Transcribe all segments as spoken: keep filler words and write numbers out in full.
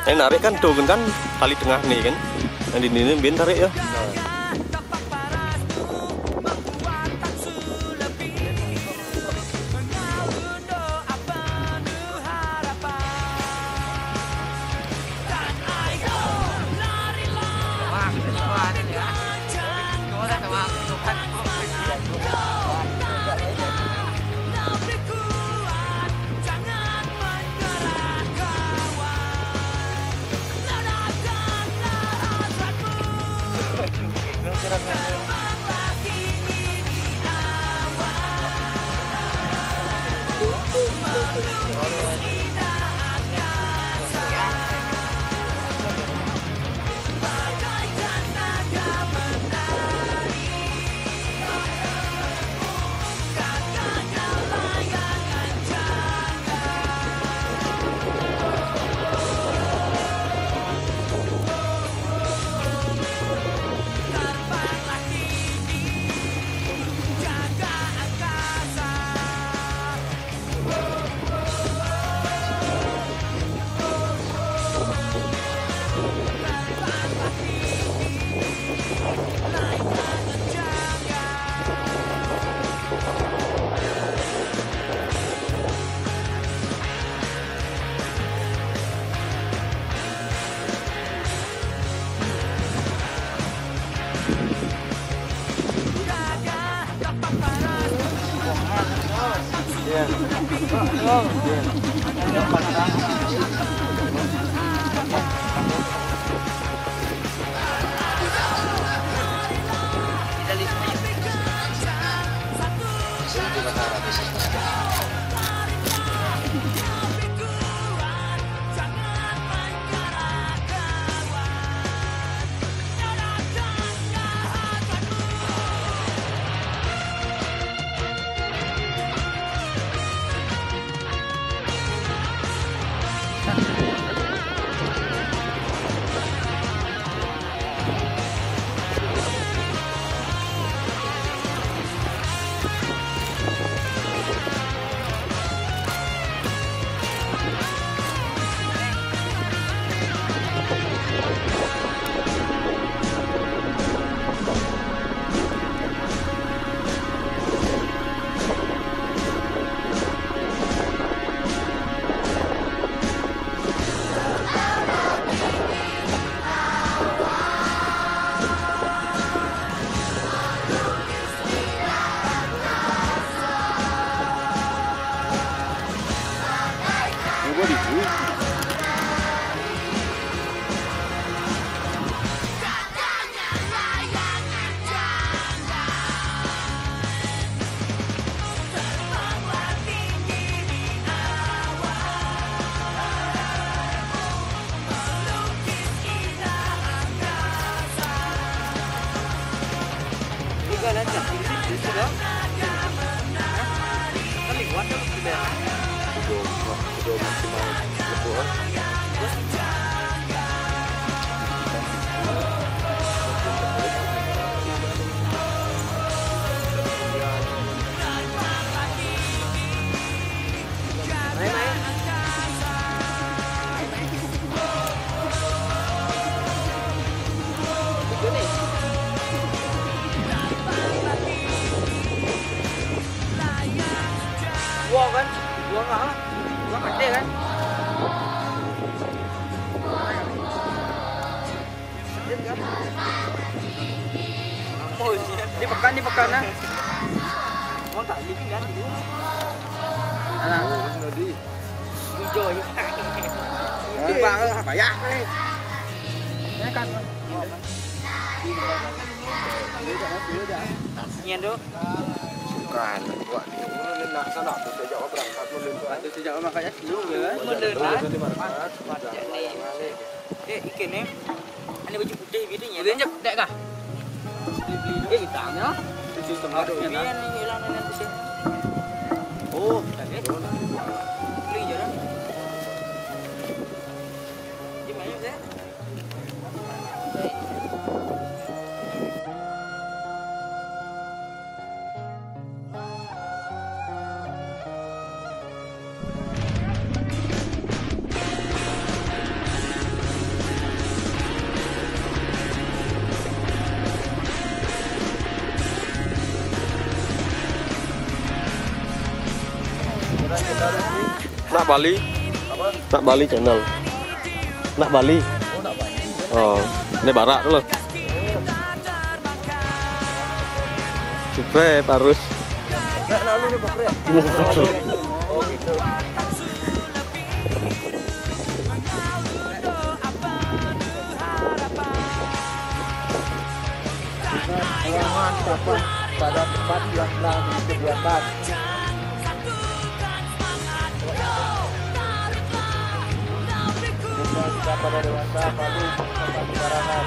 Ini narik kan tuh kan, kan tali tengah nih kan. Yang di sini bin tarik ya. Ini kan ada, ini sudah. Kan lewat kan sudah. Sudah, sudah maksimal. Betul. Oh, iya. Di pekan, di pekan, nah. Mau tak bikin kan? Alah. Hijau, ya. Bang, bayar. Ya kan. Kasihan tu. Bukan, buat dia. Nak sana, aku sejak berangkat. Aku sejak berangkat ya. Lu, ya. Bener, kan? Macam ni. Eh, ikan ni. Ada baju putih gitu ya. Dia jep, dek kah? Eh, hitamnya. Itu tengah tu. Biar ni hilang dan nanti sih. Oh, tak ada. Beli je dah. Dia main je. Nak Bali? Nak Bali channel. Nak Bali. Oh, ini barak tu loh. Subscribe harus. Ruangan dapat pada tempat yang telah disediakan. Bukan kepada dewasa, malu, bukan sembarangan.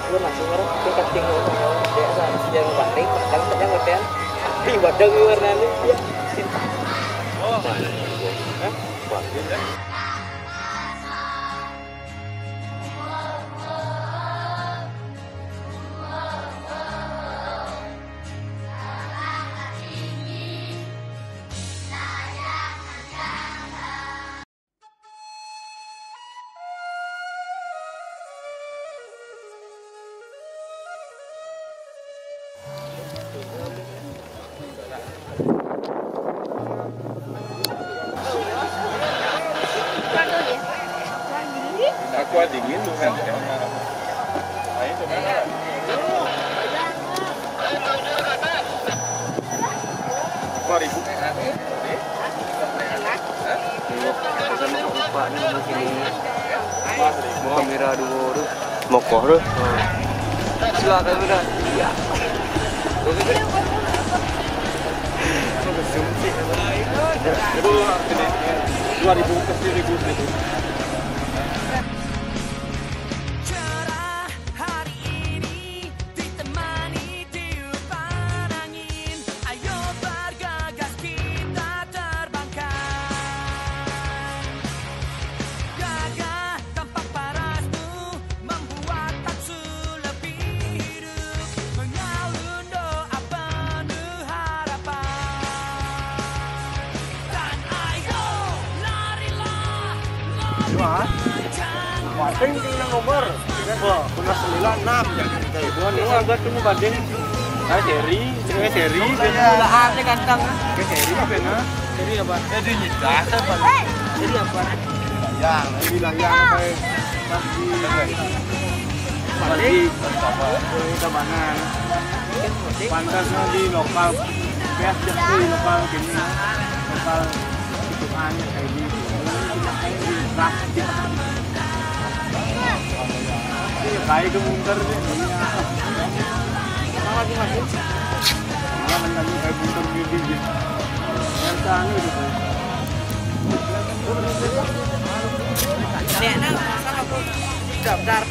Langsung orang tingkat tinggi. Ya, yang penting, yang penting, yang penting. Di badan warnanya, ya. Hah? Aqua dingin tuh kan. Nah, itu kan. Dua ribu. Tengok, kita masuk empat ni, masuk sini. Kamera dua tu. Mokoh tu. Silakan sudah. Ya. Dua ribu ke seribu, seribu. Cerah hari ini ditemani tiupan angin. Ayo bergegas kita terbangkan. Gagah tampak parasmu membuat taksu lebih hidup. Mengalun doa penuh harapan. Dan ayo larilah lebih kencang. Pating tinggal nomor. Wah, kena sembilan enam jadi kita. Dua ni, sabar tunggu pating. Ah, seri, seri, seri. Lah, ada ganteng. Ke seri apa, nah? Seri apa? Eh, dia nyita, apa? Seri apa? Layang, ini layang, apa? Pagi. Pagi. Pagi, kita mana? Pantasnya di lokal. Biasa di lokal gini. Lokal itu hanya kayak gitu. Nah, kita. Iya, kayak itu muter nih. Iya. Apa lagi, Mas? Iya, kan tadi kayak muter gitu, gitu. Biasa anu gitu. Nek, nah, sama aku. Daftar.